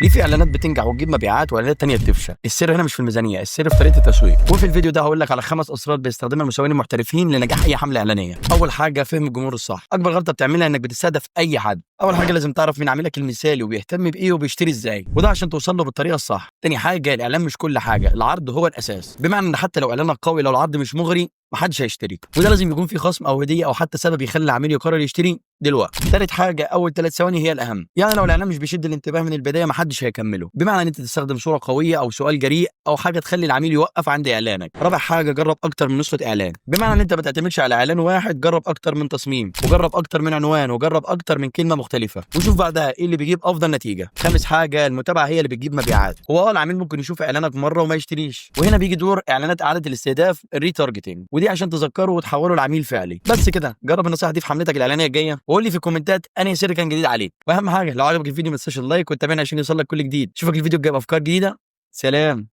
ليه في اعلانات بتنجح وتجيب مبيعات واعلانات تانية بتفشل؟ السر هنا مش في الميزانيه، السر في طريقه التسويق. وفي الفيديو ده هقول لك على 5 اسرار بيستخدمها المسوقين المحترفين لنجاح اي حمله اعلانية. اول حاجة، فهم الجمهور الصح. اكبر غلطه بتعملها انك بتستهدف اي حد. اول حاجة لازم تعرف مين عميلك المثالي وبيهتم بايه وبيشتري ازاي، وده عشان توصل له بالطريقة الصح. تاني حاجة، الاعلان مش كل حاجة، العرض هو الاساس. بمعنى ان حتى لو اعلانك قوي، لو العرض مش مغري محدش هيشتري، وده لازم يكون في خصم او هديه او حتى سبب يخلي العميل يقرر يشتري دلوقتي. تالت حاجة، اول 3 ثواني هي الاهم. يعني لو الاعلان مش بيشد الانتباه من البداية محدش هيكمله. بمعنى ان انت تستخدم صوره قوية او سؤال جريء او حاجة تخلي العميل يوقف عند اعلانك. رابع حاجة، جرب اكتر من نسخه اعلان. بمعنى ان انت ما تعتمدش على اعلان واحد، جرب اكتر من تصميم وجرب اكتر من عنوان وجرب اكتر من كلمة مختلفة، وشوف بعدها ايه اللي بيجيب افضل نتيجة. خامس حاجة، المتابعة هي اللي بتجيب مبيعات. هو العميل ممكن يشوف اعلانك مرة وما يشتريش، وهنا بيجي دور اعلانات اعاده الاستهداف، ال retargeting، ودي عشان تذكره وتحوله لعميل فعلي. بس كده، جرب النصيحة دي في حملتك الاعلانية الجاية وقول لي في الكومنتات انهي سر كان جديد عليك. واهم حاجة، لو عجبك الفيديو ما تنساش ال like وتتابعنا عشان يوصلك كل جديد. اشوفك الفيديو الجاي بافكار جديده. سلام.